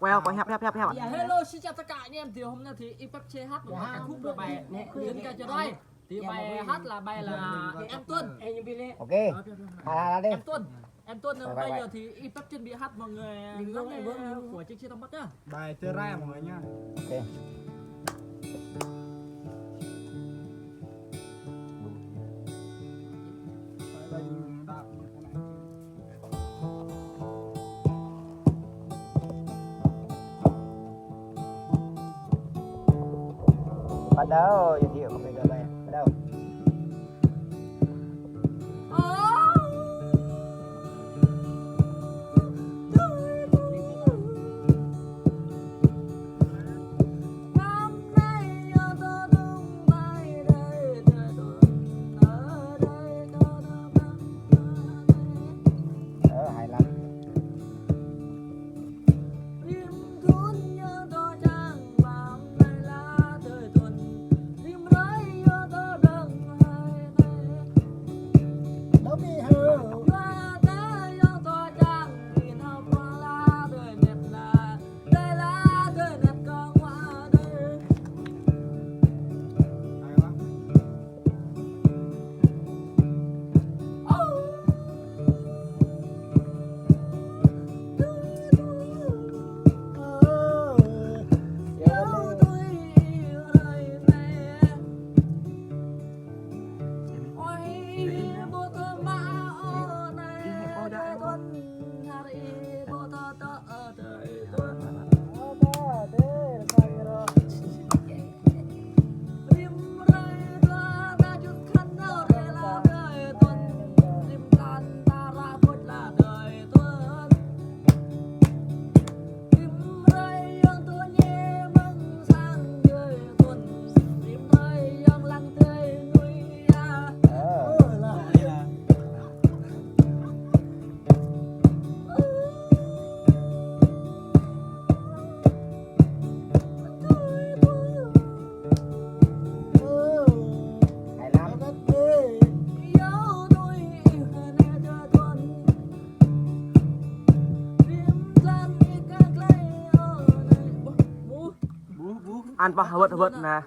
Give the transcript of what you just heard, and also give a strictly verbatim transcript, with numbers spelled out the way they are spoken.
Quay, quay, hiệp, hiệp, hiệp, hiệp. Dạ, hello, xin chào tất cả anh em. Thì hôm nay thì Y Pep C hát một bài ca khúc, một bài dân ca Chợ Đôi. Thì bài hát là bài là Em Tuân. Ok. Hai, hai, đi. Em Tuân. Em Tuân, bây giờ thì Y Pep chuẩn bị hát, mọi người lắng nghe của chương trình Tăm Bát nhá. Bài Tơ Rai, mọi người nha. Ok. Bắt đầu giới thiệu công việc rồi này. Bắt đầu. Ờ, hay lắm. Hay lắm. Ăn pah hơwơ̆t hơwơ̆t nè.